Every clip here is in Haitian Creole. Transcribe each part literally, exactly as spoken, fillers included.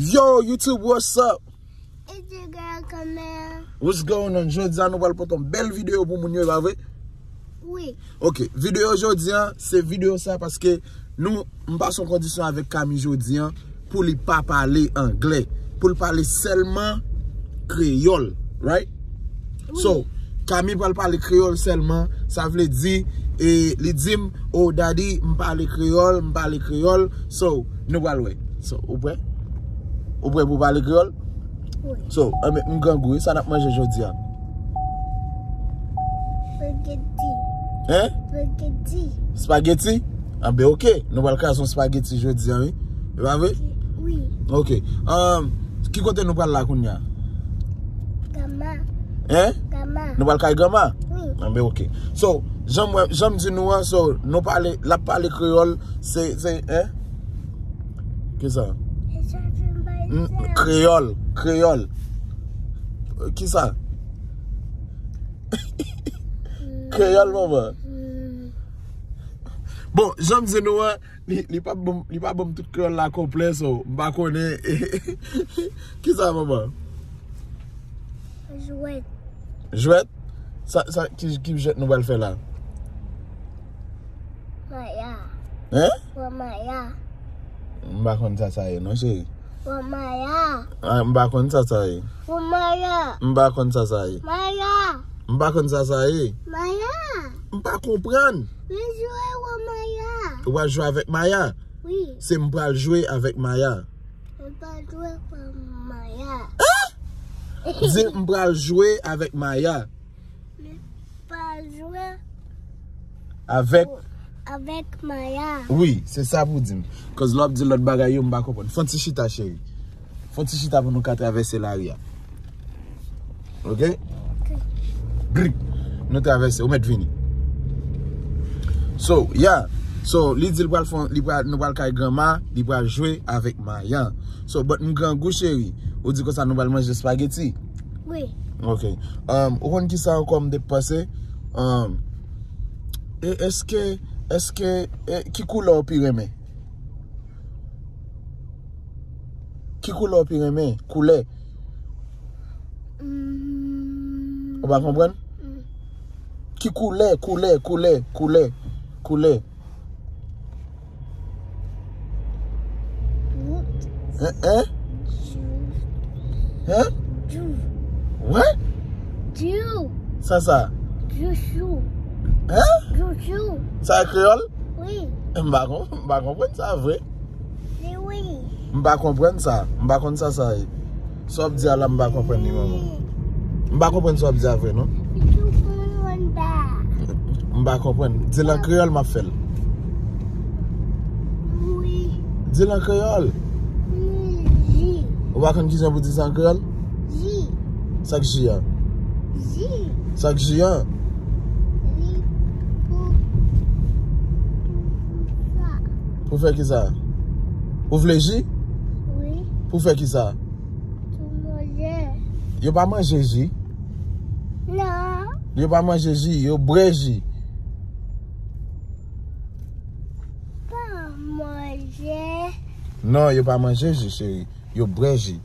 Yo, YouTube, what's up? It's your girl, Camille. What's going on? Jodi a nou pral pote yon bèl videyo pou moun yo, e pa vre? Wi. Ok, videyo jodi a, se videyo sa paske nou, m pase yon kondisyon avèk Kami jodi a pou li pa pale anglè, pou l pale sèlman kreyòl, right? Wi. So, Kami pral pale kreyòl sèlman, sa vle di, e, li di m, "Oh, daddy, m pale kreyòl, m pale kreyòl." So, nou pral wè. So, ou prè? Ou prè pou pale kreyòl? Wi. So, anben, m grangou, wi, sa n ap manje jodi a? Spaghetti. Hein? Spaghetti. Spaghetti? Anben, ok. Nou pral kraze yon spaghetti jodi a, wi. E pa vre? Wi. Ok. Um, ki kote nou pral la kounye a? Granma. Hein? Granma. Nou pral kay granma? Wi. Anben, ok. So, jan m wè, jan m di nou an, so, nou pale, l ap pale kreyòl, se, se, hein? Kisa? N-, kreyòl, kreyòl. Kisa? Kreyòl, manman. Bon, jan m di nou an, li, li pa ban m, li pa ban m tout kreyòl la konplè, so, m pa konnen. Kisa, manman? Jwèt. Jwèt? Sa, sa, ki, ki jwèt nou pral fè la? Maya. Hein? Wè Maya. M pa konn sa sa ye, non, cheri. Wè Maya. Ah, m pa konn sa sa ye. Wè Maya. M pa konn sa sa ye. Maya. M pa konn sa sa ye. Maya. M pa konprann. Vin jwe wè Maya. Ou pral jwe avèk Maya? Wi. Se m pral jwe avèk Maya. M pral jwe wè Maya. Di l m pral jwe avèk Maya. M pral jwe avèk. Avèk Maya. Wi, se sa pou di m. Cause lè w ap di lòt bagay yo, m pa konprann. Fè yon ti chita, cheri. Fè yon ti chita pou nou ka travèse lari a. Ok? Ok. Grik. Nou travèse, ou mèt vini. So, yeah. So, li di l pral fè, li pral, nou pral kay granma, li pral jwe avèk Maya. So, but m grangou, cheri. Ou di konsa nou pral manje spaghetti? Wi. Ok. Um, ou konn kisa ankò m te panse? Um, e èske, èske, e, ki koulè w pi renmen? Ki koulè w pi renmen? Koulè. Mm. Ou pa konprann? Mm. Ki koulè, koulè, koulè, koulè, koulè? Wout. Hein, hein? Jou. Hein? Jou. What? Jou. Sa sa? Jou chou. Hein? Jou chou. Sa e kreyòl? Wi. M pa kon-, m pa konprann sa vre. Se wi. M pa konprann sa. M pa konn sa sa ye. Sa w ap di a la, m pa konprann li, manman. M pa konprann sa w ap di a vre, non. Ou konprann pa? M pa konprann. Di l an kreyòl, m ap fè l. Wi. Di l an kreyòl. Wi. Ou pa konn kijan pou di sa an kreyòl? Ji. Sa k ji a? Ji. Sa k ji a? Li pou, pou sa. Pou fè kisa? Ou vle ji? Wi. Pou fè kisa? Pou manje. Yo pa manje ji. Non. Yo pa manje ji, yo bwè ji. Pa manje. Non, yo pa manje ji, cheri. Yo bwè ji.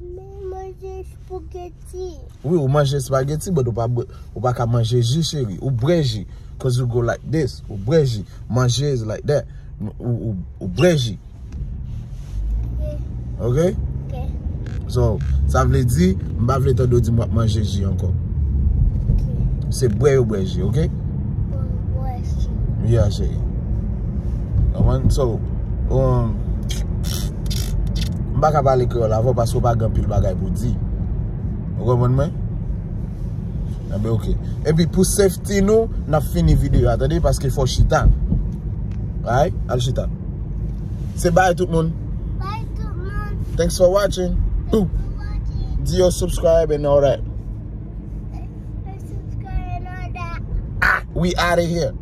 Men manje spaghetti. Wi, ou manje spaghetti, but ou pa bwè, ou pa ka manje ji, cheri. Ou bwè ji. Cause you go like this. Ou bwè ji. Manje is like that. Ou, ou, ou bwè ji. Ok? Ok. So, sa vle di, m pa vle tande w di m w ap manje ji ankò. Ok. Se bwè yo bwè ji, ok? Bwè ji. Yeah, cheri. Konprann? So, um, m pa ka pale kreyòl avè w paske w pa gen anpil bagay pou di. Ou konprann mwen? Enben, ok. Epi pou safety nou, n ap fini videyo a, tande, paske fò chita. Alright? Al chita. Se bye tout moun. Bye tout moun. Thanks for watching. Thanks for watching. Di yo subscribe and all that. And subscribe and all that. Ah, we outta here.